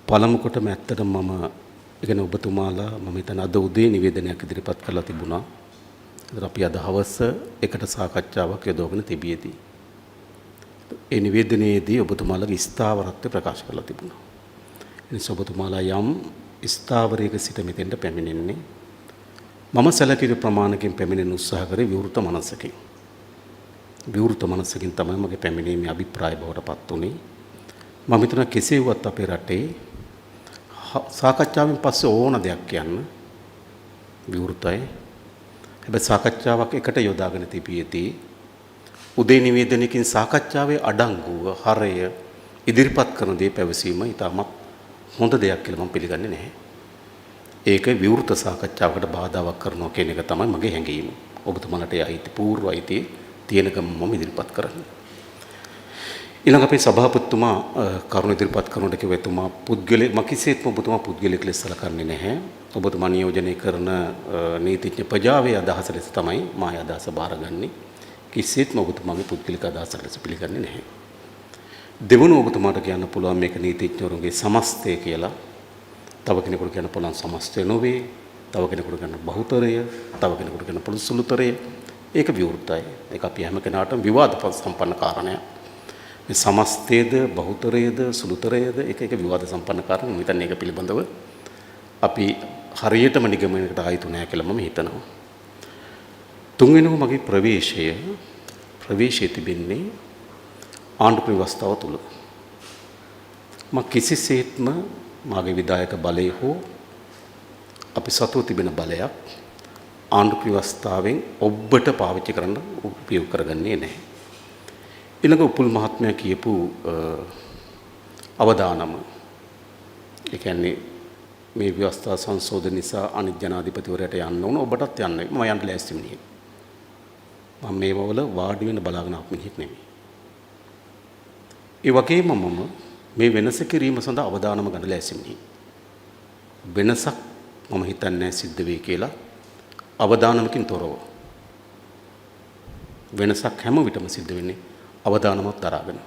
පළමු කොටම ඇත්තටම මම ඒ කියන්නේ ඔබතුමාලා මම හිතන්නේ අද උදේ නිවේදනයක් ඉදිරිපත් කරලා තිබුණා. ඒතර අපි අද හවස එකට සාකච්ඡාවක් යොදවගෙන තිබියදී ඒ නිවේදනයේදී ඔබතුමාලගේ ස්ථාවරත්වය ප්‍රකාශ කරලා තිබුණා. ඒ නිසා ඔබතුමාලා යම් ස්ථාවරයක සිට මෙතෙන්ට පැමිණෙන්නේ මම සැලකිය යුතු ප්‍රමාණයකින් පැමිණෙන්න උත්සාහ කරේ විවෘත මනසකින්. විවෘත මනසකින් තමයි මගේ පැමිණීමේ අභිප්‍රාය බවට පත් වුණේ. මම හිතනවා කෙසේ වුවත් අපේ රටේ සාකච්ඡාවෙන් පස්සේ ඕන දෙයක් කියන්න විවෘතයි. හැබැයි සාකච්ඡාවක් එකට යොදාගෙන තිබියදී උදේ නිවේදනයකින් සාකච්ඡාවේ අඩංගුව හරය ඉදිරිපත් කරන දේ පැවසීම ඉතාමත් හොඳ දෙයක් කියලා මම පිළිගන්නේ නැහැ. ඒක විවෘත සාකච්ඡාවකට බාධාවක් කරනවා කියන එක තමයි මගේ හැඟීම. ඔබතුමාලට ඒ අයිති පූර්ව අයිතිය තියෙන ගමන් මම ඉදිරිපත් කරන්නේ. ඊළඟ අපේ සභාපතිතුමා කරුණ ඉදිරිපත් කරනකොට කිව්වා එතුමා පුද්ගලයෙක් මම කිසිසේත්ම ඔබතුමා පුද්ගලයෙක් ලෙස සැලකන්නේ නැහැ. ඔබතුමා නියෝජනය කරන නීතිඥ ප්‍රජාවේ අදහස ලෙස තමයි මා ඒ අදහස බාරගන්නේ. කිසිසේත්ම ඔබතුමාගේ පුද්ගලික අදහස ලෙස පිළිගන්නේ නැහැ. දෙවනුව ඔබතුමාට කියන්න පුළුවන් මේක නීතිඥවරුන්ගේ සමස්තය කියලා. තව කෙනෙකුට කියන්න පුළුවන් සමස්තය නොවේ. තව කෙනෙකුට කියන්න බහුතරය, තව කෙනෙකුට කියන්න පුළුවන් සුළුතරය. ඒක විවෘතයි. ඒක අපි හැම කෙනාටම විවාද සම්පන්න කාරණයක්. මේ සමස්තයද බහුතරයද සුළුතරයද ඒක එක විවාද සම්පන්න කාරණා. මම හිතන්නේ ඒක පිළිබඳව අපි හරියටම නිගමනයකට ආයතු නෑ කියලා මම හිතනවා. තුන්වෙනිව මගේ ප්‍රවේශය තිබෙන්නේ ආණ්ඩු ව්‍යවස්ථාව තුල. මම කිසිසේත්ම මාගේ විධායක බලය හෝ අපි සතුව තිබෙන බලයක් ආණ්ඩු ව්‍යවස්ථාවෙන් ඔබට පාවිච්චි කරන්න උපයෝග කරගන්නේ නැහැ. ඊළඟ උපුල් මහත්මයා කියපු අවදානම, ඒ කියන්නේ මේ ව්‍යවස්ථා සංශෝධන නිසා අනිත් ජනාධිපතිවරයාට යන්න ඕන, ඔබටත් යන්න. මම යන්න ලෑස්ති මිනිහෙක්. මම මේවවල වාඩි වෙන්න බලාගෙන ආපු මිනිහෙක් නෙමෙයි. ඒ වගේම මම මේ වෙනස කිරීම සඳහා අවදානම ගන්න ලෑස්ති මිනිහෙක්. වෙනසක් මම හිතන්නේ නැහැ සිද්ධ වෙයි කියලා අවදානමකින් තොරව. වෙනසක් හැම විටම සිද්ධ වෙන්නේ අවදානමක් දරාගෙන.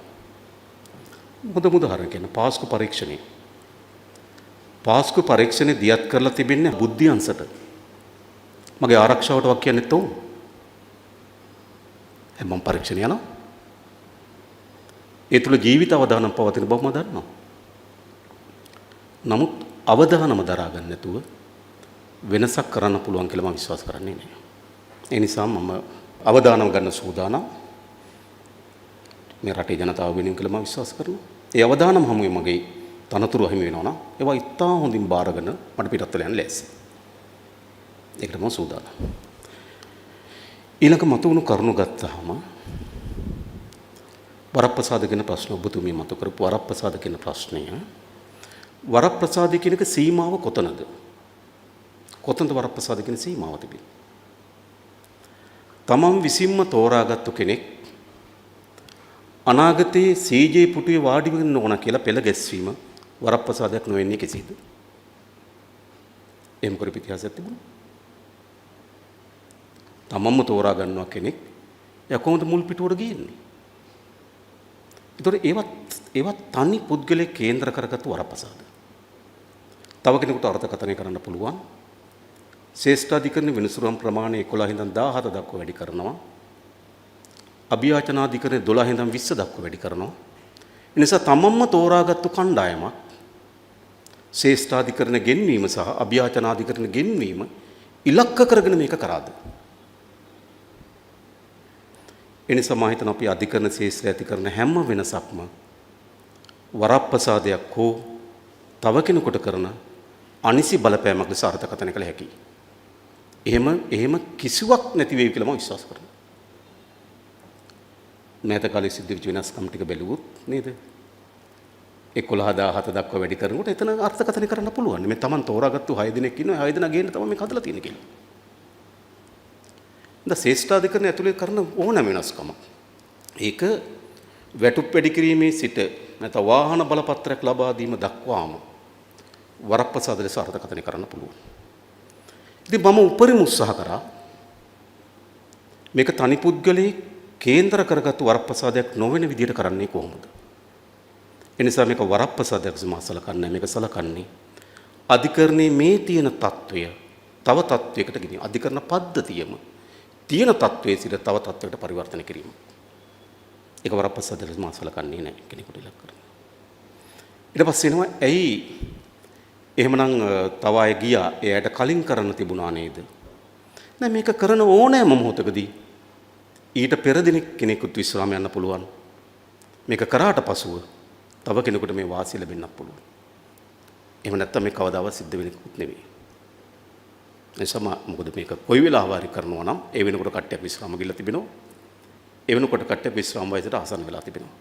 හොඳ උදාහරණ කියන පාස්කු පරීක්ෂණය. පාස්කු පරීක්ෂණය දියත් කරලා තිබෙන්නේ බුද්ධි අංශට. මගේ ආරක්ෂාවට වක් කියන්නෙත් ඔවුන්. හැම මම පරීක්ෂණ යනවා. ඒ තුල ජීවිත අවදානම් පවතින බව මම දන්නවා. නමුත් අවදානම දරා ගන්න නැතුව වෙනසක් කරන්න පුළුවන් කියලා මම විශ්වාස කරන්නේ නැහැ. ඒ නිසා මම අවදානම් ගන්න සූදානම්. මේ රටේ ජනතාව වෙනුවෙන් කියලා මම විශ්වාස කරනවා. ඒ අවදානම් හමුවේ මගේ තනතුරු අහිමි වෙනවා නම් ඒවා ඉතා හොඳින් බාරගෙන මට පිටත් වෙලා යන්න ලෑස්ති. ඒකට මම සූදානම්. ඊළඟ මතුවුණු කරුණු ගත්තාම වරප්‍රසාද කියන ප්‍රශ්න ඔබතුමිය මතු කරපු වරප්‍රසාද කියන ප්‍රශ්නය, වරප්‍රසාද කියන එක සීමාව කොතනද? කොතනද වරප්‍රසාද කියන සීමාව තිබෙන්නේ? තමන් විසින්ම තෝරාගත්තු කෙනෙක් අනාගතයේ සීජේ පුටුවේ වාඩි වෙන්න ඕන කියලා පෙළ ගැස්වීම වරප්‍රසාදයක් නොවෙන්නේ කෙසේද? එහෙම කරපු ඉතිහාසයක් තිබුණා. තමන්ම තෝරා ගන්නවා කෙනෙක්, එයා කොහොමද මුල් පිටුවට ගියන්නේ? ඒතකොට ඒවත් තනි පුද්ගලයෙක් කේන්ද්‍ර කරගත්තු වරප්‍රසාද. තව කෙනෙකුට අර්ථකථනය කරන්න පුළුවන්. ශ්‍රේෂ්ඨාධිකරණ විනිසුරුවම් ප්‍රමාණය 11 ඉඳන් 17 දක්වා වැඩි කරනවා. අභියාචනාධිකරණ 12 ඉඳන් 20 දක්වා වැඩි කරනවා. ඒ නිසා තමන්ම තෝරාගත්තු කණ්ඩායමක් ශ්‍රේෂ්ඨාධිකරණ ගෙන්වීම සහ අභියාචනාධිකරණ ගෙන්වීම ඉලක්ක කරගෙන මේක කරාද? ඒ නිසා මම හිතනවා අපි අධිකරණ ශේෂ්ත්‍රය ඇති කරන හැම වෙනසක්ම වරප්‍රසාදයක් හෝ තව කෙනෙකුට කරන අනිසි බලපෑමක් ලෙස අර්ථකථනය කළ හැකියි. එහෙම කිසිවක් නැති වෙයි කියලා මම විශ්වාස කරනවා. මෑත කාලේ සිද්ධ වෙච්ච වෙනස්කම් ටික බැලුවොත් නේද? 11 17 දක්වා වැඩි කරනකොට එතන අර්ථකථනය කරන්න පුළුවන්. මේ Taman තෝරාගත්තු 6 දෙනෙක් ඉන්නවා. 6 දෙනා ගේන්න තමයි මේක හදලා තියෙන්නේ කියලා. දැන් ශ්‍රේෂ්ඨාධිකරණ ඇතුලේ කරන ඕනෑම වෙනස්කමක්. ඒක වැටුප් වැඩි කිරීමේ සිට නැත්නම් වාහන බලපත්‍රයක් ලබා දීම දක්වාම වරප්‍රසාද ලෙස අර්ථකථනය කරන්න පුළුවන්. ඉතින් මම උපරිම උත්සාහ කරා මේක තනි පුද්ගලයෙක් කේන්ද්‍ර කරගත්තු වරප්‍රසාදයක් නොවන විදිහට කරන්නේ කොහොමද? ඒ නිසා මේක වරප්‍රසාදයක් ලෙස මා සලකන්නේ, මේක සලකන්නේ අධිකරණයේ මේ තියෙන තත්වය තව තත්වයකට ගෙනියන අධිකරණ පද්ධතියම තියෙන තත්වයේ සිට තව තත්වයකට පරිවර්තන කිරීම. ඒක වරප්‍රසාදයක් ලෙස මා සලකන්නේ නැහැ කෙනෙකුට ඉලක්ක කරන. ඊට පස්සේ එනවා ඇයි එහෙමනම් තව අය ගියා, ඒ අයට කලින් කරන්න තිබුණා නේද? නෑ, මේක කරන ඕනෑම මොහොතකදී ඊට පෙර දින කෙනෙකුත් විශ්‍රාම යන්න පුළුවන්. මේක කරාට පසුව තව කෙනෙකුට මේ වාසිය ලැබෙන්නත් පුළුවන්. එහෙම නැත්නම් මේ කවදාවත් සිද්ධ වෙන එකකුත් නෙවෙයි. එනිසාම මොකද මේක කොයි වෙලාව හරි කරනවා නම් ඒ වෙනකොට කට්ටියක් විශ්‍රාම ගිහලා තිබෙනවා. ඒ වෙනකොට කට්ටියක් විශ්‍රාම වයසට ආසන්න වෙලා තිබෙනවා.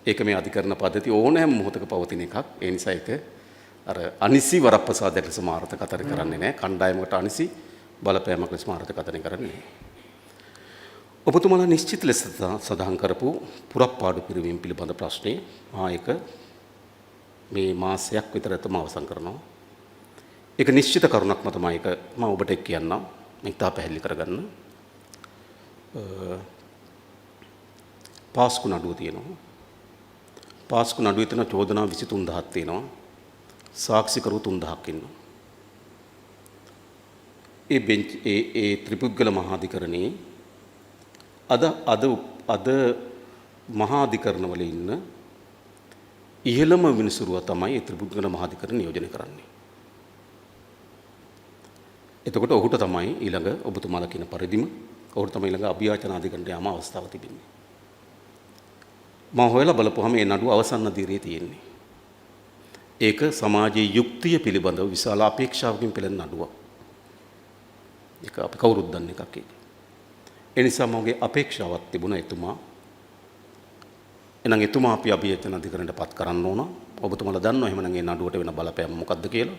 ඒක මේ අධිකරණ පද්ධතිය ඕනෑම මොහොතක පවතින එකක්. ඒ නිසා ඒක අර අනිසි වරප්‍රසාදයක් ලෙස මාර්ථකථන කරන්නේ නැහැ. කණ්ඩායමකට අනිසි බලපෑමක් ලෙස මාර්ථකථන කරන්නේ නැහැ. ඔබතුමාලා නිශ්චිත ලෙස සඳහන් කරපු පුරප්පාඩු පිරවීම පිළිබඳ ප්‍රශ්නේ මා ඒක මේ මාසයක් විතර ඇතුළත අවසන් කරනවා. ඒක නිශ්චිත කරුණක්ම තමයි. ඒක මම ඔබට එක් කියන්නම්. මේක තා පැහැදිලි කරගන්න. පාස්කු නඩුව තියෙනවා. පාස්කු නඩුවේ තියෙන චෝදනා 23000ක් තියෙනවා. සාක්ෂිකරු 3000ක් ඉන්නවා. ඒ බෙන්ච් ඒ ඒ ත්‍රිපුද්ගල මහාධිකරණයේ අද අද අද මහාධිකරණවල ඉන්න ඉහළම විනිසුරුව තමයි ඒ ත්‍රිපුද්ගල මහාධිකරණ නියෝජනය කරන්නේ. එතකොට ඔහුට තමයි ඊළඟ ඔබතුමාලා කියන පරිදිම ඔහුට තමයි ඊළඟ අභියාචන අධිකරණයට යාම අවස්ථාව තිබෙන්නේ. මම හොයලා බලපුවහම මේ නඩුව අවසන් අධීරයේ තියෙන්නේ. ඒක සමාජයේ යුක්තිය පිළිබඳව විශාල අපේක්ෂාවකින් පෙළෙන නඩුවක්. ඒක අපි කවුරුත් දන්න එකක් ඒක. ඒ නිසා මගේ අපේක්ෂාවක් තිබුණා එතුමා. එහෙනම් එතුමා අපි අභියාචන අධිකරණයට පත් කරන්න ඕන. ඔබතුමාලා දන්නවා එහෙමනම් මේ නඩුවට වෙන බලපෑම මොකද්ද කියලා.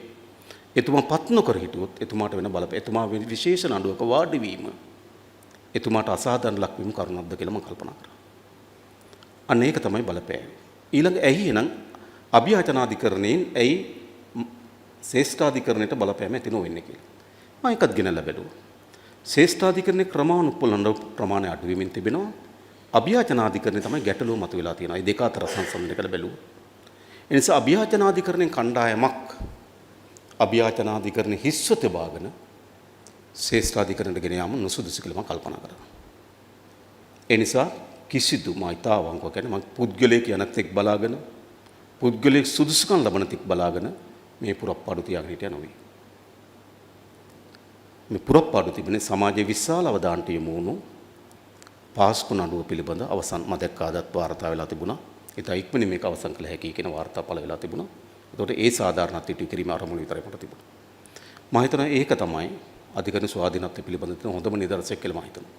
එතුමා පත් නොකර හිටියොත් එතුමාට වෙන බලපෑම, එතුමා විශේෂ නඩුවක වාඩි වීම එතුමාට අසාධාරණ ලක්වීම කරුණක්ද කියලා මම කල්පනා කරා. අන්න ඒක තමයි බලපෑම. ඊළඟ ඇයි එහෙනම් අභියාචනාධිකරණයෙන් ඇයි ශ්‍රේෂ්ඨාධිකරණයට බලපෑම ඇති නොවෙන්නේ කියලා. මම ඒකත් ගෙනල්ලා බැලුවා. ශ්‍රේෂ්ඨාධිකරණයේ ක්‍රමානුකූල ප්‍රමාණය අඩු වෙමින් තිබෙනවා. අභියාචනාධිකරණය තමයි ගැටලුව මතුවලා තියෙනවා. මේ දෙක අතර සංසන්දනය කළ බැලුවා. ඒ නිසා අභියාචනාධිකරණයෙන් කණ්ඩායමක් අභියාචනාධිකරණය හිස්ව තබාගෙන ශ්‍රේෂ්ඨාධිකරණයට ගෙන යාම නුසුදුසු කියලා මම කල්පනා කරා. ඒ නිසා කිසිදු මා ඉතා අවංකව කියන්නේ මම පුද්ගලයෙක් යනත් එක් බලාගෙන පුද්ගලයෙක් සුදුසුකම් ලබන තෙක් බලාගෙන මේ පුරප්පාඩු තියාගෙන හිටියා නොවේ. මේ පුරප්පාඩු තිබුණේ සමාජයේ විශාල අවධානයට යොමු වුණු පාස්කු නඩුව පිළිබඳ අවසන් මම දැක්ක අදත් වාර්තා වෙලා තිබුණා. ඒ ඉක්මනින් මේක අවසන් කළ හැකි කියන වාර්තා පළ වෙලා තිබුණා. ඒතකොට ඒ සාධාරණත්වය ඉටු කිරීම අරමුණ විතරයි මට තිබුණා. මම හිතනවා ඒක තමයි අධිකරණ ස්වාධීනත්වය පිළිබඳ තියෙන හොඳම නිදර්ශනයක් කියලා මම හිතනවා.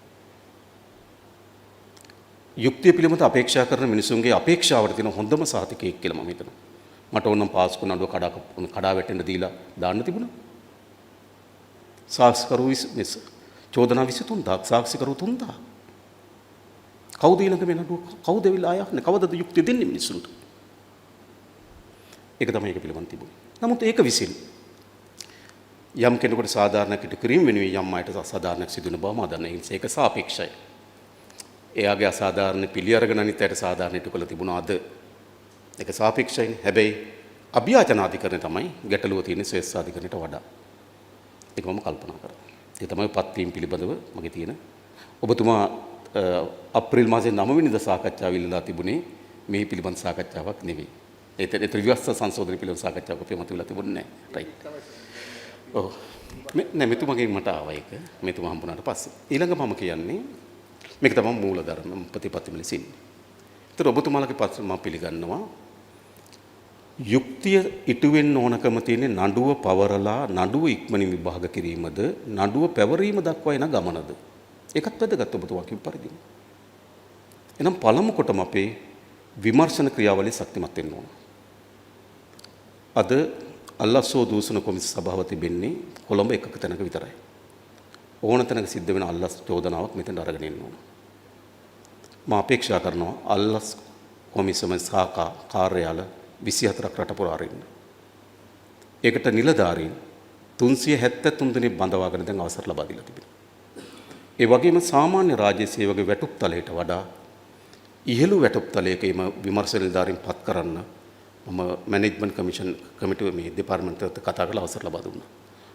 යුක්තිය පිළිබඳ අපේක්ෂා කරන මිනිසුන්ගේ අපේක්ෂාවට තියෙන හොඳම සහතිකයක් කියලා මම හිතනවා. මට ඕනම් පාස්කු නඩුව කඩා වැටෙන්න දීලා දාන්න තිබුණා. සාක්ෂිකරු චෝදනා 23000ක්, සාක්ෂිකරු 3000ක්. කවුද ඊළඟ මේ නඩුව කවුද ඇවිල්ලා ආය අහන්නේ? කවදද යුක්තිය දෙන්නේ මිනිසුන්ට? ඒක තමයි ඒක පිළිබඳ තිබුණේ. නමුත් ඒක විසින් යම් කෙනෙකුට සාධාරණයක් ඉටු කිරීම වෙනුවෙන් යම් අයට අසාධාරණයක් සිදු වෙන බව මා දන්නවා. ඒ නිසා ඒක සාපේක්ෂයි. එයාගේ අසාධාරණ පිළි අරගෙන අනිත් අයට සාධාරණ ඉටු කළ තිබුණා අද. ඒක සාපේක්ෂයිනේ. හැබැයි අභියාචනාධිකරණය තමයි ගැටලුව තියෙන්නේ ශ්‍රේෂ්ඨාධිකරණයට වඩා. ඒක මම කල්පනා කරා. ඒ තමයි පත්වීම පිළිබඳව මගේ තියෙන. ඔබතුමා අප්‍රේල් මාසේ 9 වෙනිදා සාකච්ඡාව ඉල්ලලා තිබුණේ මේ පිළිබඳ සාකච්ඡාවක් නෙවෙයි. ඒතර ව්‍යවස්ථා සංශෝධන පිළිබඳ සාකච්ඡාවක් අපේ මතුවලා තිබුණේ නැහැ. රයිට්. ඔව්. නෑ මෙතුමගෙන් මට ආවා ඒක. මෙතුමා හම්බුනාට පස්සේ. ඊළඟ මම කියන්නේ මේක තමයි මූලධර්ම ප්‍රතිපත්ති ලෙස ඉන්නේ. ඒතර ඔබතුමාලගේ ප්‍රශ්න මම පිළිගන්නවා. යුක්තිය ඉටු වෙන්න ඕනකම තියෙන නඩුව පවරලා නඩුව ඉක්මනින් විභාග කිරීමද නඩුව පැවරීම දක්වා එන ගමනද? ඒකත් වැදගත් ඔබතුමා කියපු පරිදිම. එහෙනම් පළමු කොටම අපේ විමර්ශන ක්‍රියාවලිය ශක්තිමත් වෙන්න ඕන. අද අල්ලස්සෝ දූෂණ කොමිස සභාව තිබෙන්නේ කොළඹ එකක තැනක විතරයි. ඕන තැනක සිද්ධ වෙන අල්ලස් චෝදනාවක් මෙතෙන්ට අරගෙන එන්න ඕන. මම අපේක්ෂා කරනවා අල්ලස් කොමිසම ශාඛා කාර්යාල 24ක් රට පුරා අරින්න. ඒකට නිලධාරීන් 373 දෙනෙක් බඳවාගෙන දැන් අවසර ලබා දීලා තිබෙනවා. ඒ වගේම සාමාන්‍ය රාජ්‍ය සේවක වැටුප් තලයට වඩා ඉහළ වැටුප් තලයක එම විමර්ශන නිලධාරීන් පත් කරන්න මම මැනේජ්මන්ට් කමිෂන් කමිටුව මේ දෙපාර්තමේන්තුවත් කතා කරලා අවසර ලබා දුන්නා.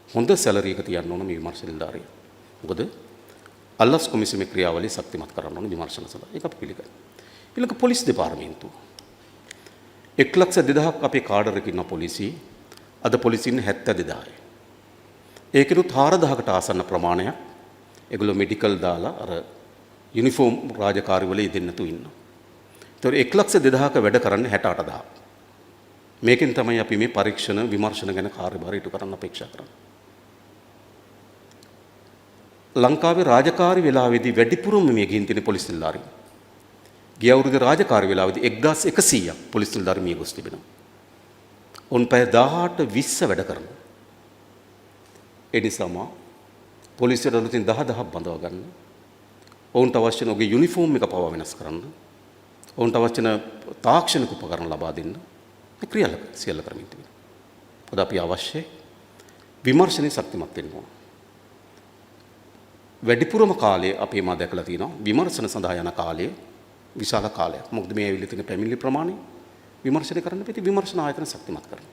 හොඳ සැලරි එක තියන්න ඕන මේ විමර්ශන නිලධාරියා. මොකද අල්ලස් කොමිසමේ ක්‍රියාවලිය ශක්තිමත් කරන්න ඕන විමර්ශන සඳහා. ඒක අපි පිළිගන්නවා. ඊළඟ පොලිස් දෙපාර්තමේන්තුව. 1,02,000ක් අපේ කාඩර් එකේ ඉන්න පොලිසිය. අද පොලිසිය ඉන්නේ 72,000යි. ඒකිනුත් 4,000කට ආසන්න ප්‍රමාණයක් ඒගොල්ලෝ මෙඩිකල් දාලා අර යුනිෆෝම් රාජකාරි වල යෙදෙන්න නැතුව ඉන්නවා. ඒතකොට 1,02,000ක වැඩ කරන්නේ 68,000. මේකෙන් තමයි අපි මේ පරීක්ෂණ විමර්ශන ගැන කාර්යභාරය ඉටු කරන්න අපේක්ෂා කරන්නේ. ලංකාවේ රාජකාරි වෙලාවේදී වැඩිපුරම මේ ගිහින් තියෙන පොලිස් නිලධාරීන්. ගිය අවුරුද්දේ රාජකාරි වෙලාවේදී 1100ක් පොලිස් නිලධාරීන් මිය ගොස් තිබෙනවා. ඔවුන් පැය 18 20 වැඩ කරනවා. ඒ නිසාම පොලිසියට අලුතින් 10,000ක් බඳවා ගන්න. ඔවුන්ට අවශ්‍ය වෙන ඔහුගේ යුනිෆෝම් එක පවා වෙනස් කරන්න. ඔවුන්ට අවශ්‍ය වෙන තාක්ෂණික උපකරණ ලබා දෙන්න. මේ ක්‍රියාල සියල්ල කරමින් තිබෙනවා. මොකද අපි අවශ්‍ය විමර්ශනයේ ශක්තිමත් වෙන්න ඕන. වැඩිපුරම කාලය අපේ මා දැකලා තියෙනවා විමර්ශන සඳහා යන කාලය විශාල කාලයක්. මොකද මේ ඇවිල්ලා තියෙන පැමිණිලි ප්‍රමාණය විමර්ශනය කරන්න බැරි විමර්ශන ආයතන ශක්තිමත් කරනවා.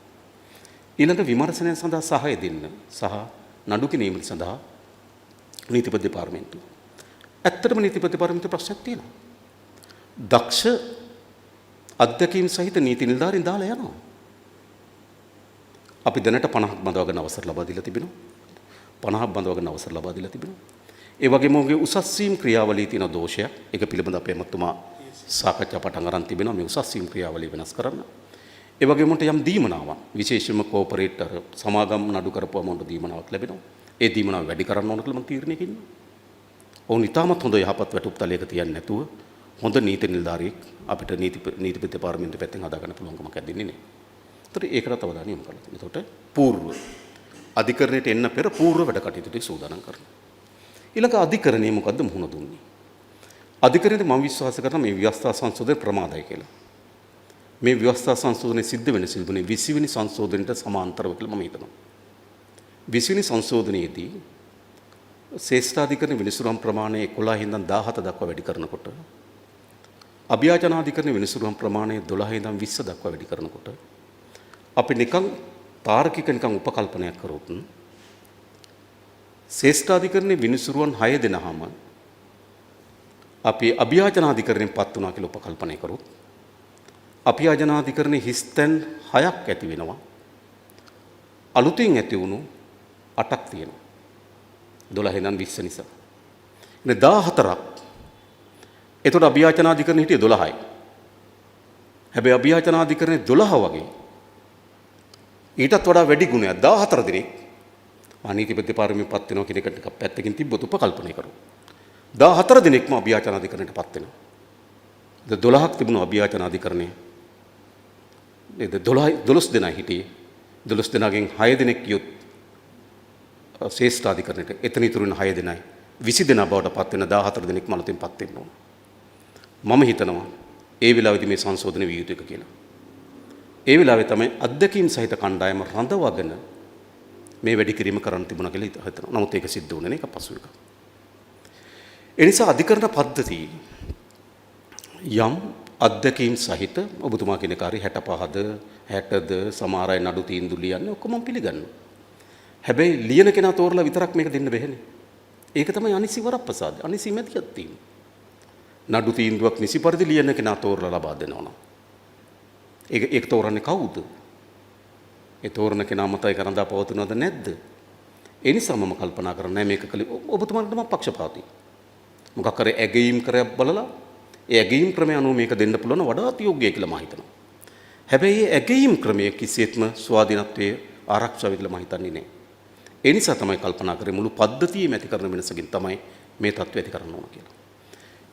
ඊළඟ විමර්ශනය සඳහා සහාය දෙන්න සහ නඩු කිරීම සඳහා නීතිපති දෙපාර්තමේන්තුව. ඇත්තටම නීතිපති දෙපාර්තමේන්තුවේ ප්‍රශ්නයක් තියෙනවා. දක්ෂ අත්දැකීම් සහිත නීති නිලධාරීන් දාලා යනවා. අපි දැනට 50ක් බඳවා ගන්න අවසර ලබා දීලා තිබෙනවා. 50ක් බඳවා ගන්න අවසර ලබා දීලා තිබෙනවා. ඒ වගේම ඔහුගේ උසස් වීම් ක්‍රියාවලියේ තියෙන දෝෂයක්. ඒක පිළිබඳ අපේ ඇමතුමා සාකච්ඡා පටන් අරන් තිබෙනවා මේ උසස් වීම් ක්‍රියාවලිය වෙනස් කරන්න. ඒ වගේම උන්ට යම් දීමනාවක් විශේෂයෙන්ම කෝපරේට් අර සමාගම් නඩු කරපුවම උන්ට දීමනාවක් ලැබෙනවා. ඒ දීමනාව වැඩි කරන්න ඕන කියලා මම තීරණයක ඉන්නවා. ඔවුන් ඉතාමත් හොඳ යහපත් වැටුප් තලයක තියන්නේ නැතුව හොඳ නීති නිලධාරියෙක් අපිට නීතිපති දෙපාර්තමේන්තුව පැත්තෙන් හදාගන්න පුළුවන්කමක් ඇතිවෙන්නේ නෑ. ඒතර ඒකට අවධානය යොමු කරලා තියෙනවා. එතකොට පූර්ව අධිකරණයට එන්න පෙර පූර්ව වැඩ කටයුතු ටික සූදානම් කරනවා. ඊළඟ අධිකරණය මොකද්ද මුහුණ දුන්නේ? අධිකරණයට මම විශ්වාස කරනවා මේ ව්‍යවස්ථා සංශෝධනය ප්‍රමාදයි කියලා. මේ ව්‍යවස්ථා සංශෝධනය සිද්ධ වෙන සිදුවුනේ 20 වෙනි සංශෝධනයට සමාන්තරව කියලා මම හිතනවා. 20 වෙනි සංශෝධනයේදී ශ්‍රේෂ්ඨාධිකරණ විනිසුරුවම් ප්‍රමාණය 11 ඉඳන් 17 දක්වා වැඩි කරනකොට අභියාචනාධිකරණ විනිසුරුවම් ප්‍රමාණය 12 ඉඳන් 20 දක්වා වැඩි කරනකොට අපි නිකන් තාර්කික නිකන් උපකල්පනයක් කරොත් ශ්‍රේෂ්ඨාධිකරණයේ විනිසුරුවන් 6 දෙනාම අපි අභියාචනාධිකරණයෙන් පත් වුණා කියලා උපකල්පනය කරොත් අභියාචනාධිකරණයේ හිස්තැන් 6ක් ඇති වෙනවා. අලුතින් ඇති වුණු 8ක් තියෙනවා. 12 ඉඳන් 20 නිසා. ඉතින් 14ක්. එතකොට අභියාචනාධිකරණේ හිටියේ 12යි. හැබැයි අභියාචනාධිකරණේ 12 වගේ ඊටත් වඩා වැඩි ගුණයක් 14 දෙනෙක් නීතිපති දෙපාර්තමේන්තුවෙන් පත් වෙනවා කියන එක ටිකක් පැත්තකින් තිබ්බොත් උපකල්පනය කරමු. 14 දෙනෙක්ම අභියාචනාධිකරණයට පත් වෙනවා. 12ක් තිබුණු අභියාචනාධිකරණය. නේද 12 12 දෙනා හිටියේ. 12 දෙනාගෙන් 6 දෙනෙක් ගියොත් ශ්‍රේෂ්ඨාධිකරණයට එතන ඉතුරු වෙන 6 දෙනයි 20 දෙනා බවට පත් වෙන 14 දෙනෙක්ම අලුතෙන් පත් වෙන්න ඕන. මම හිතනවා ඒ වෙලාවේදී මේ සංශෝධන විය යුතු එක කියලා. ඒ වෙලාවේ තමයි අත්දැකීම් සහිත කණ්ඩායම රඳවගෙන මේ වැඩි කිරීම කරන්න තිබුණා කියලා හිතනවා. නමුත් ඒක සිද්ධ වුණේ නෑ, ඒක පසු එකක්. ඒ නිසා අධිකරණ පද්ධතිය යම් අත්දැකීම් සහිත ඔබතුමා කියන කාර්ය 65ද 60ද සමහර අය නඩු තීන්දුව ලියන්නේ ඔක්කොම මම පිළිගන්නවා. හැබැයි ලියන කෙනා තෝරලා විතරක් මේක දෙන්න බැහැනේ. ඒක තමයි අනිසි වරප්‍රසාද, අනිසි මැදිහත් වීම. නඩු තීන්දුවක් නිසි පරිදි ලියන කෙනා තෝරලා ලබා දෙනවා නම් ඒක ඒක තෝරන්නේ කවුද? ඒ තෝරන කෙනා මත ඒක රඳා පවතිනවද නැද්ද? ඒ නිසා මම කල්පනා කරන්නේ මේක කලි ඔබතුමාට මම පක්ෂපාතී. මොකක් හරි ඇගයීම් කරයක් බලලා ඒ ඇගයීම් ක්‍රමය අනුව මේක දෙන්න පුළුවන් වඩාත් යෝග්‍යයි කියලා මම හිතනවා. හැබැයි ඒ ඇගයීම් ක්‍රමය කිසිසේත්ම ස්වාධීනත්වයේ ආරක්ෂා වෙයි කියලා මම හිතන්නේ නෑ. ඒ නිසා තමයි කල්පනා කරේ මුළු පද්ධතියම ඇති කරන වෙනසකින් තමයි මේ තත්ත්වය ඇති කරන්න ඕන කියලා.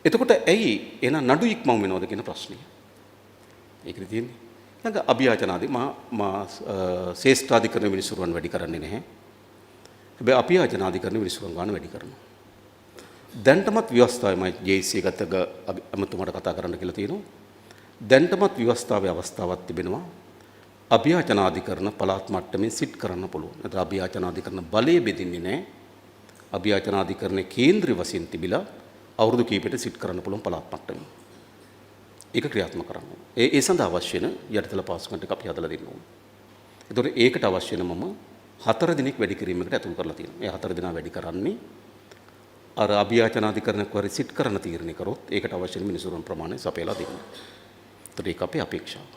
එතකොට ඇයි එහෙනම් නඩු ඉක්මවු වෙනවද කියන ප්‍රශ්නය. ඒකනේ තියෙන්නේ. ළඟ අභියාචනාදී මා මා ශ්‍රේෂ්ඨාධිකරණ විනිසුරුවන් වැඩි කරන්නේ නැහැ. හැබැයි අභියාචනාධිකරණ විනිසුරුවන් ගාන වැඩි කරනවා. දැන්ටමත් ව්‍යවස්ථාවේමයි JC එකත් එක්ක ඇමතුමාට කතා කරන්න කියලා තියෙනවා. දැන්ටමත් ව්‍යවස්ථාවේ අවස්ථාවක් තිබෙනවා. අභියාචනාධිකරණ පළාත් මට්ටමින් සිට් කරන්න පුළුවන්. නැත්නම් අභියාචනාධිකරණ බලය බෙදින්නේ නැහැ. අභියාචනාධිකරණේ කේන්ද්‍රීය වශයෙන් තිබිලා අවුරුදු කීපයකට සිට් කරන්න පුළුවන් පළාත් මට්ටමින්. ඒක ක්‍රියාත්මක කරන්න ඕන. ඒ ඒ සඳහා අවශ්‍ය වෙන යටිතල පහසුකම් ටික අපි හදලා දෙන්න ඕන. ඒතකොට ඒකට අවශ්‍ය වෙන මම 4 දිනක් වැඩි කිරීමකට ඇතුල් කරලා තියෙනවා. ඒ 4 දෙනා වැඩි කරන්නේ අර අභියාචනාධිකරණ කොහරි සිට් කරන තීරණය කරොත් ඒකට අවශ්‍ය වෙන මිනිසුන් ප්‍රමාණය සපයලා දෙන්න. ඒතකොට ඒක අපේ අපේක්ෂාව.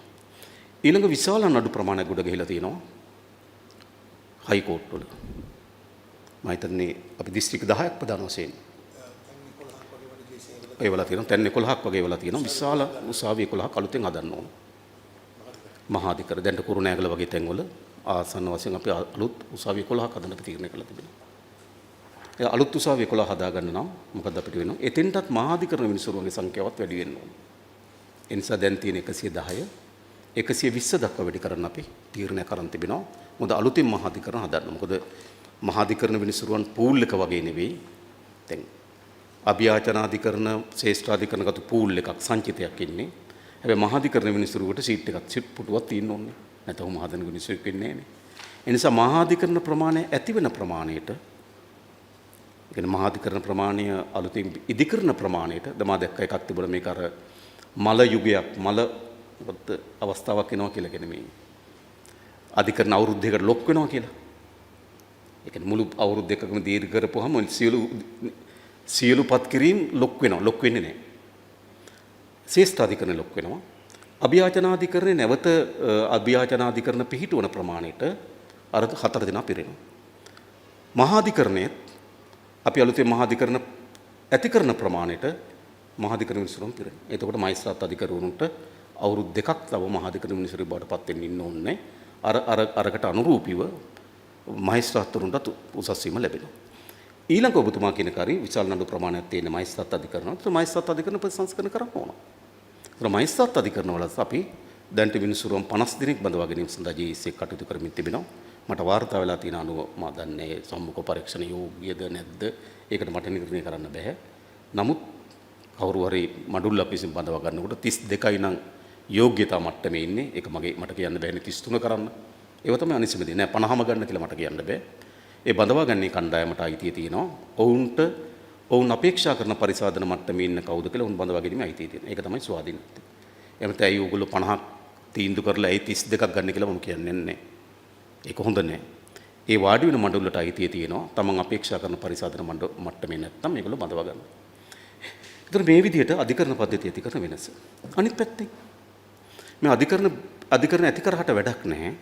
ඊළඟ විශාල නඩු ප්‍රමාණයක් ගොඩ ගහිලා තියෙනවා හයි කෝට් වල. මම හිතන්නේ අපි දිස්ත්‍රික් 10ක් ප්‍රධාන වශයෙන් ඒවලා තියෙනවා. තැන් 11ක් වගේ ඒවලා තියෙනවා. විශාල උසාවි 11ක් අලුතෙන් හදන්න ඕන. මහාධිකරණ දැන් කුරුණෑගල වගේ තැන්වල ආසන්න වශයෙන් අපි අලුත් උසාවි 11ක් හදන්න අපි තීරණය කළා තිබෙනවා. ඒ අලුත් උසාවි 11 හදාගන්න නම් මොකද අපිට වෙනව? එතෙන්ටත් මහාධිකරණ විනිසුරුවන්ගේ සංඛ්‍යාවත් වැඩි වෙන්න ඕන. ඒ නිසා දැන් තියෙන 110 120 දක්වා වැඩි කරන්න අපි තීරණය කරන් තිබෙනවා. මොකද අලුතින් මහාධිකරණ හදන්න. මොකද මහාධිකරණ විනිසුරුවන් පූල් එක වගේ නෙවෙයි. දැන් අභියාචනාධිකරණ ශ්‍රේෂ්ඨාධිකරණ ගතු පූල් එකක් සංචිතයක් ඉන්නේ. හැබැයි මහාධිකරණ විනිසුරුවට සීට් එකක් සීට් පුටුවක් තියෙන්න ඕනේ. නැත්නම් මහාධිකරණ විනිසුරුවෙක් වෙන්නේ නෑනේ. ඒ නිසා මහාධිකරණ ප්‍රමාණය ඇති වෙන ප්‍රමාණයට, ඒ කියන්නේ මහාධිකරණ ප්‍රමාණය අලුතින් ඉදිකරන ප්‍රමාණයට දමා දැක්ක එකක් තිබුණා. මේක අර මල යුගයක් මල මොකද්ද අවස්ථාවක් එනවා කියලා කියන්නේ මේ අධිකරණ අවුරුදු දෙකකට ලොක් වෙනවා කියලා. ඒ කියන්නේ මුළු අවුරුදු දෙකකම දීර්ඝ කරපුවාම සියලු සියලු පත් කිරීම ලොක් වෙනවා. ලොක් වෙන්නේ නැහැ. ශ්‍රේෂ්ඨාධිකරණ ලොක් වෙනවා. අභියාචනාධිකරණේ නැවත අභියාචනාධිකරණ පිහිටුවන ප්‍රමාණයට අර 4 දෙනා පිරෙනවා. මහාධිකරණයත් අපි අලුතෙන් මහාධිකරණ ඇති කරන ප්‍රමාණයට මහාධිකරණ විනිසුරුවන් පිරෙනවා. එතකොට මහේස්ත්‍රාත් අධිකරණුන්ට අවුරුදු දෙකක් තව මහාධිකරණ විනිසුරු බවට පත් වෙන්න ඉන්න ඕනේ. අර අර අරකට අනුරූපීව මහේස්ත්‍රාත්වරුන්ට උසස් වීම ලැබෙනවා. ඊළඟ ඔබතුමා කියන කාර්ය විශාල නඩු ප්‍රමාණයක් තියෙන මහේස්ත්‍රාත් අධිකරණ. ඒත් මහේස්ත්‍රාත් අධිකරණ ප්‍රතිසංස්කරණ කරන්න ඕන. ඒතර මහේස්ත්‍රාත් අධිකරණ වල අපි දැන්ට විනිසුරුවන් 50 දෙනෙක් බඳවා ගැනීම සඳහා ජේඑස්එස් කටයුතු කරමින් තිබෙනවා. මට වාර්තා වෙලා තියෙන අනුව මා දන්නේ සම්මුඛ පරීක්ෂණ යෝග්‍යද නැද්ද ඒකට මට නිර්ණය කරන්න බැහැ. නමුත් කවුරු හරි මඩුල්ලක් විසින් බඳවා ගන්නකොට 32යි නම් යෝග්‍යතා මට්ටමේ ඉන්නේ. ඒක මගේ මට කියන්න බෑනේ 33 කරන්න. ඒව තමයි අනිසම දේ. නෑ 50ම ගන්න කියලා මට කියන්න බෑ. ඒ බඳවා ගන්නේ කණ්ඩායමට අයිතිය තියෙනවා. ඔවුන්ට ඔවුන් අපේක්ෂා කරන පරිසාධන මට්ටමේ ඉන්න කවුද කියලා ඔවුන් බඳවා ගැනීමේ අයිතිය තියෙනවා. ඒක තමයි ස්වාධීනත්වය. එහෙම නැත්නම් ඇයි ඕගොල්ලෝ 50ක් තීන්දුව කරලා ඇයි 32ක් ගන්න කියලා මම කියන්නේ නැහැ. ඒක හොඳ නෑ. ඒ වාඩි වෙන මඩුල්ලට අයිතිය තියෙනවා. තමන් අපේක්ෂා කරන පරිසාධන මට්ටමේ නැත්නම් මේගොල්ලෝ බඳවා ගන්න. ඒතර මේ විදිහට අධිකරණ පද්ධතිය ඇති කරන වෙනස. අනිත් පැත්තෙන් මේ අධිකරණ අධිකරණ ඇති කරාට වැඩක් නැහැ.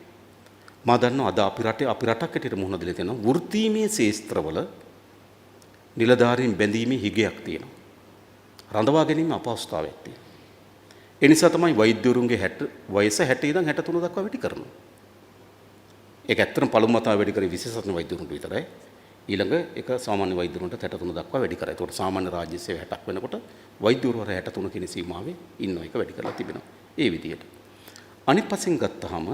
මා දන්නවා අද අපි රටේ අපි රටක් හැටියට මුහුණ දීලා තියෙනවා වෘත්තීමය ක්ෂේත්‍රවල නිලධාරීන් බැඳීමේ හිගයක් තියෙනවා. රඳවා ගැනීම අපහසුතාවයක් තියෙනවා. ඒ නිසා තමයි වෛද්‍යවරුන්ගේ 60 වයස 60 ඉඳන් 63 දක්වා වැඩි කරනවා. ඒක ඇත්තටම පළමු වතාව වැඩි කරේ විශේෂඥ වෛද්‍යවරුන්ට විතරයි. ඊළඟ එක සාමාන්‍ය වෛද්‍යවරුන්ට 63 දක්වා වැඩි කරා. ඒතකොට සාමාන්‍ය රාජ්‍ය සේවය 60ක් වෙනකොට වෛද්‍යවරු අර 63 කියන සීමාවේ ඉන්නවා. ඒක වැඩි කරලා තිබෙනවා. ඒ විදිහට. අනිත් පස්සෙන් ගත්තාම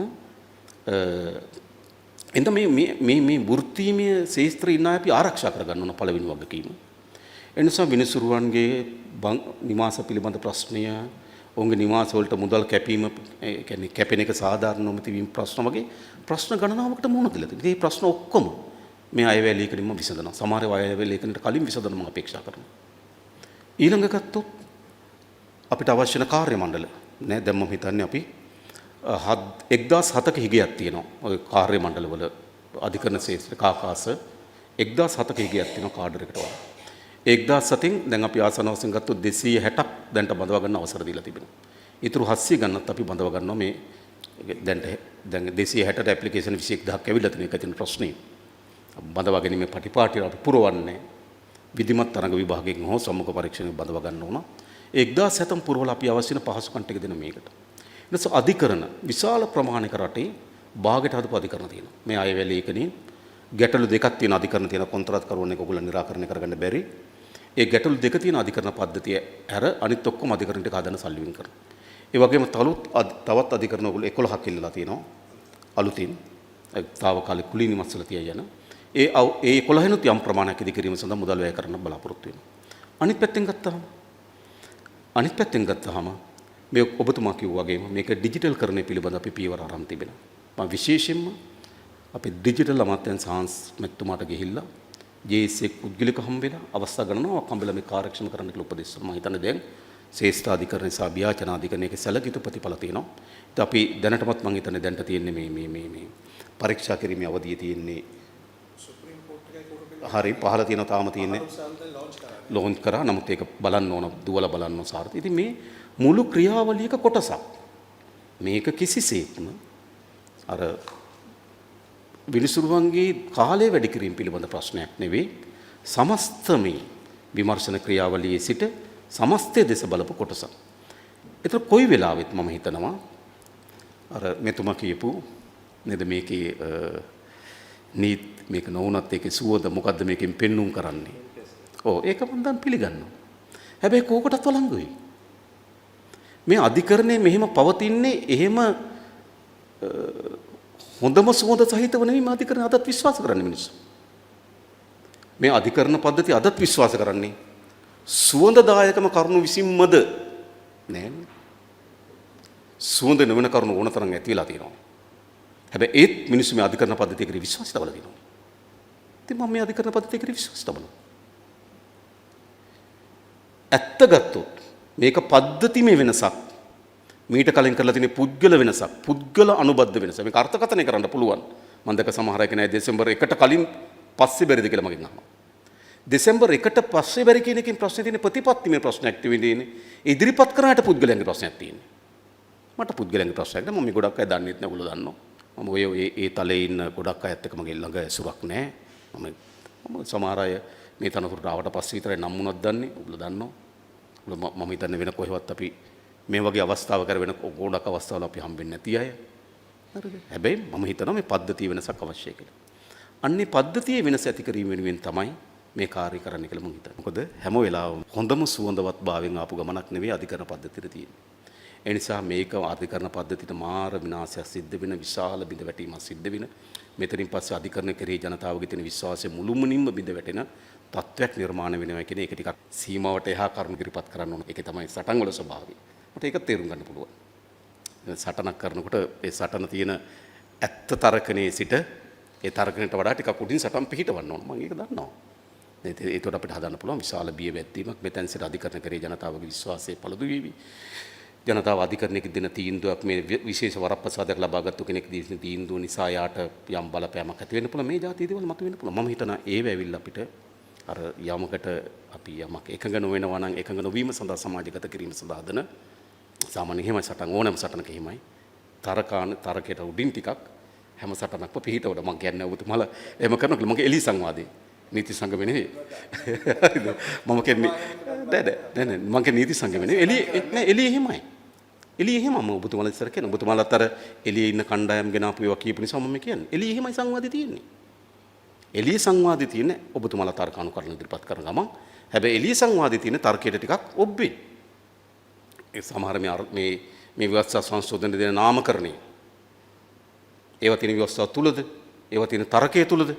එතන මේ මේ මේ මේ වෘත්තීමය ක්ෂේත්‍රේ ඉන්න අය අපි ආරක්ෂා කරගන්න ඕන පළවෙනි වගකීම. ඒ නිසා විනිසුරුවන්ගේ නිවාස පිළිබඳ ප්‍රශ්නය, ඔවුන්ගේ නිවාස වලට මුදල් කැපීම, ඒ කියන්නේ කැපෙන එක සාධාරණ නොමැති වීම ප්‍රශ්න වගේ ප්‍රශ්න ගණනාවකට මුහුණ දීලා තියෙනවා. මේ ප්‍රශ්න ඔක්කොම මේ අයවැය ලේඛනෙම විසඳනවා. සමහර ඒවා අයවැය ලේඛනයට කලින් විසඳන මම අපේක්ෂා කරනවා. ඊළඟ ගත්තොත් අපිට අවශ්‍ය වෙන කාර්ය මණ්ඩල නෑ. දැන් මම හිතන්නේ අපි 1007ක හිගයක් තියෙනවා. ඔය කාර්ය මණ්ඩලවල අධිකරණ ක්ෂේත්‍ර කාකාස 1007ක හිගයක් තියෙනවා කාඩර් එකට වඩා. 1007න් දැන් අපි ආසන වශයෙන් ගත්තොත් 260ක් දැන්ට බඳවා ගන්න අවසර දීලා තිබෙනවා. ඉතුරු 700 ගන්නත් අපි බඳවා ගන්නවා. මේ දැන්ට දැන් 260ට ඇප්ලිකේෂන් 21000ක් ඇවිල්ලා තියෙන එක තියෙන ප්‍රශ්නේ. බඳවා ගැනීමේ පටිපාටි අපි පුරවන්නේ විධිමත් තරඟ විභාගයෙන් හෝ සම්මුඛ පරීක්ෂණයෙන් බඳවා ගන්න ඕන. ඒ 1070 පුරවලා අපි අවශ්‍ය වෙන පහසුකම් ටික දෙන මේකට. ඊට පස්සේ අධිකරණ විශාල ප්‍රමාණයක රටේ භාගයට හදපු අධිකරණ තියෙනවා. මේ අයවැය ලේඛනයේ ගැටලු දෙකක් තියෙන අධිකරණ තියෙන කොන්ත්‍රාත් කරුවන් එක ඔයගොල්ලෝ නිරාකරණය කරගන්න බැරි. ඒ ගැටලු දෙක තියෙන අධිකරණ පද්ධතිය ඇර අනිත් ඔක්කොම අධිකරණ ටික හදන සල්ලි වෙන් කරනවා. ඒ වගේම තවත් අධිකරණ ඔයගොල්ලෝ 11ක් ඉල්ලලා තියෙනවා. අලුතින් තාවකාලික කුලී නිවස් වල තියා යන. ඒ ඒ 11 නුත් යම් ප්‍රමාණයක් ඉදි කිරීම සඳහා මුදල් වැය කරන්න බලාපොරොත්තු වෙනවා. අනිත් පැත්තෙන් ගත්තාම මේ ඔබතුමා කිව්වා වගේම මේක ඩිජිටල් කරණය පිළිබඳ අපි පියවර අරන් තිබෙනවා. මම විශේෂයෙන්ම අපි ඩිජිටල් අමාත්‍යාංශ හාන්ස් මැතිතුමාට ගිහිල්ලා ජේඑස්එස් පුද්ගලික හම්බෙලා අවස්ථා ගණනාවක් හම්බෙලා මේ කාර්යක්ෂම කරන්න කියලා උපදෙස් දුන්නා. මම හිතන්නේ දැන් ශ්‍රේෂ්ඨාධිකරණ සහ ව්‍යාචනාධිකරණයේ සැලකිය යුතු ප්‍රතිඵල තියෙනවා. ඉතින් අපි දැනටමත් මං හිතන්නේ දැනට තියෙන්නේ මේ මේ මේ මේ පරීක්ෂා කිරීමේ අවධිය තියෙන්නේ හරි පහළ තියෙනවා තාම තියෙන්නේ ලොන්ච් කරා. නමුත් ඒක බලන්න ඕන, දුවලා බලන්න ඕන සාර්ථක. ඉතින් මේ මුළු ක්‍රියාවලියක කොටසක්. මේක කිසිසේත්ම අර විනිසුරුවන්ගේ කාලය වැඩි කිරීම පිළිබඳ ප්‍රශ්නයක් නෙවෙයි. සමස්ත මේ විමර්ශන ක්‍රියාවලියේ සිට සමස්තය දෙස බලපු කොටසක්. ඒතර කොයි වෙලාවෙත් මම හිතනවා අර මෙතුමා කියපු නේද මේකේ නීත් මේක නොවුනත් ඒකේ සුවඳ මොකද්ද මේකෙන් පෙන්눔 කරන්නේ. ඔව් ඒක මම දැන් පිළිගන්නවා. හැබැයි කෝකටත් වළංගුයි. මේ අධිකරණය මෙහෙම පවතින්නේ එහෙම හොඳම සුවඳ සහිතව නෙමෙයි මේ අධිකරණ අදත් විශ්වාස කරන්නේ මිනිස්සු. මේ අධිකරණ පද්ධතිය අදත් විශ්වාස කරන්නේ සුවඳදායකම කරුණු විසින්මද නෑ. සුවඳ නොවන කරුණු ඕන තරම් ඇති වෙලා තියෙනවා. හැබැයි ඒත් මිනිස්සු මේ අධිකරණ පද්ධතිය කෙරෙහි විශ්වාසය තබලා තියෙනවා. ඉතින් මම මේ අධිකරණ පද්ධතිය කෙරෙහි විශ්වාසය තබනවා. ඇත්ත ගත්තොත් මේක පද්ධතිමය වෙනසක්. මීට කලින් කරලා තියෙන පුද්ගල වෙනසක්, පුද්ගල අනුබද්ධ වෙනසක්. මේක අර්ථකථනය කරන්න පුළුවන්. මම දැක සමහර අය කියන්නේ දෙසැම්බර් 1ට කලින් පස්සේ බැරිද කියලා මගෙන් අහනවා. දෙසැම්බර් 1ට පස්සේ බැරි කියන එකෙන් ප්‍රශ්නේ තියෙන්නේ ප්‍රතිපත්තිමය ප්‍රශ්නයක් තියෙන්නේ. ඉදිරිපත් කරාට පුද්ගලයන්ගේ ප්‍රශ්නයක් තියෙන්නේ. මට පුද්ගලයන්ගේ ප්‍රශ්නයක් නෑ. මම මේ ගොඩක් අය දන්නෙත් නෑ, ඔයගොල්ලෝ දන්නවා. මම ඔය ඒ තලයේ ඉන්න ගොඩක් අයත් එක්ක මගේ ළඟ ඇසුරක් නෑ. මම මම සමහර අය මේ තනතුරට ආවට පස්සේ විතරයි නම් වුණත් දන්නේ. ඔයගොල්ලෝ දන්නවා. මම හිතන්නේ වෙන කොහෙවත් අපි මේ වගේ අවස්ථාවක කර වෙන ගොඩක් අවස්ථාවල අපි හම්බෙන්නේ නැති අය. හරිද? හැබැයි මම හිතනවා මේ පද්ධතිය වෙනසක් අවශ්‍යයි කියලා. අන්නේ පද්ධතියේ වෙනස ඇති කිරීම වෙනුවෙන් තමයි මේ කාර්ය කරන්න කියලා මම හිතනවා. මොකද හැම වෙලාවම හොඳම සුවඳවත් භාවයෙන් ආපු ගමනක් නෙවෙයි අධිකරණ පද්ධතියට තියෙන්නේ. ඒ නිසා මේක අධිකරණ පද්ධතියට මාර විනාශයක් සිද්ධ වෙන, විශාල බිඳ වැටීමක් සිද්ධ වෙන, මෙතනින් පස්සේ අධිකරණ කෙරෙහි ජනතාවගේ තියෙන විශ්වාසය මුළුමනින්ම බිඳ වැටෙන තත්ත්වයක් නිර්මාණය වෙනවා කියන එක ටිකක් සීමාවට එහා කරුණු ඉදිරිපත් කරන්න ඕන. ඒක තමයි සටන් වල ස්වභාවය. මට ඒක තේරුම් ගන්න පුළුවන්. සටනක් කරනකොට ඒ සටන තියෙන ඇත්ත තර්කණයේ සිට ඒ තර්කණයට වඩා ටිකක් උඩින් සටන් පිහිටවන්න ඕන. මම ඒක දන්නවා. ඒතකොට අපිට හදන්න පුළුවන් විශාල බිය වැද්දීමක් මෙතෙන් සිට අධිකරණ කෙරෙහි ජනතාවගේ විශ්වාසය පළුදු වීවි. ජනතාව අධිකරණයක දෙන තීන්දුවක් මේ විශේෂ වරප්‍රසාදයක් ලබාගත්තු කෙනෙක් දෙන තීන්දුව නිසා යාට යම් බලපෑමක් ඇති වෙන්න පුළුවන්. මේ ජාතිය දේවල් මතුවෙන්න පුළුවන්. මම හිතනවා ඒව ඇවිල්ලා අපිට අර යමකට අපි යමක් එකඟ නොවෙනවා නම් එකඟ නොවීම සඳහා සමාජගත කිරීම සඳහා හදන සාමාන්‍යයෙන් එහෙමයි සටන් ඕනෑම සටනක එහෙමයි. තරකාන තරකයට උඩින් ටිකක් හැම සටනක්ම පිහිටවන මං කියන්නේ ඔබතුමාලා එහෙම කරනවා කියලා. මගේ එලි සංවාදේ නීති සංගමේ නෙවෙයි. හරිද? මම කියන්නේ නෑ නෑ නෑ නෑ මං කියන්නේ නීති සංගමේ නෙවෙයි. එළිය නෑ එළිය එහෙමයි. එළිය එහෙම මම ඔබතුමාලා ඉස්සර කියන්නේ. ඔබතුමාලත් අර එළියේ ඉන්න කණ්ඩායම් ගැන ආපු ඒවා කියපු නිසා මම කියන්නේ. එළිය එහෙමයි සංවාදේ තියෙන්නේ. එළිය සංවාදේ තියෙන ඔබතුමාලා තර්ක අනුකරණ ඉදිරිපත් කරන ගමන් හැබැයි එළිය සංවාදේ තියෙන තර්කයට ටිකක් ඔබ්බේ. ඒ සමහර මේ මේ මේ ව්‍යවස්ථා සංශෝධන දෙන නාමකරණය ඒවා තියෙන ව්‍යවස්ථාව තුලද? ඒවා තියෙන තර්කය තුලද?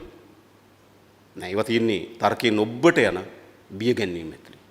නෑ, ඒවා තියෙන්නේ තර්කයෙන් ඔබ්බට යන බිය ගැනීම ඇතුලේ.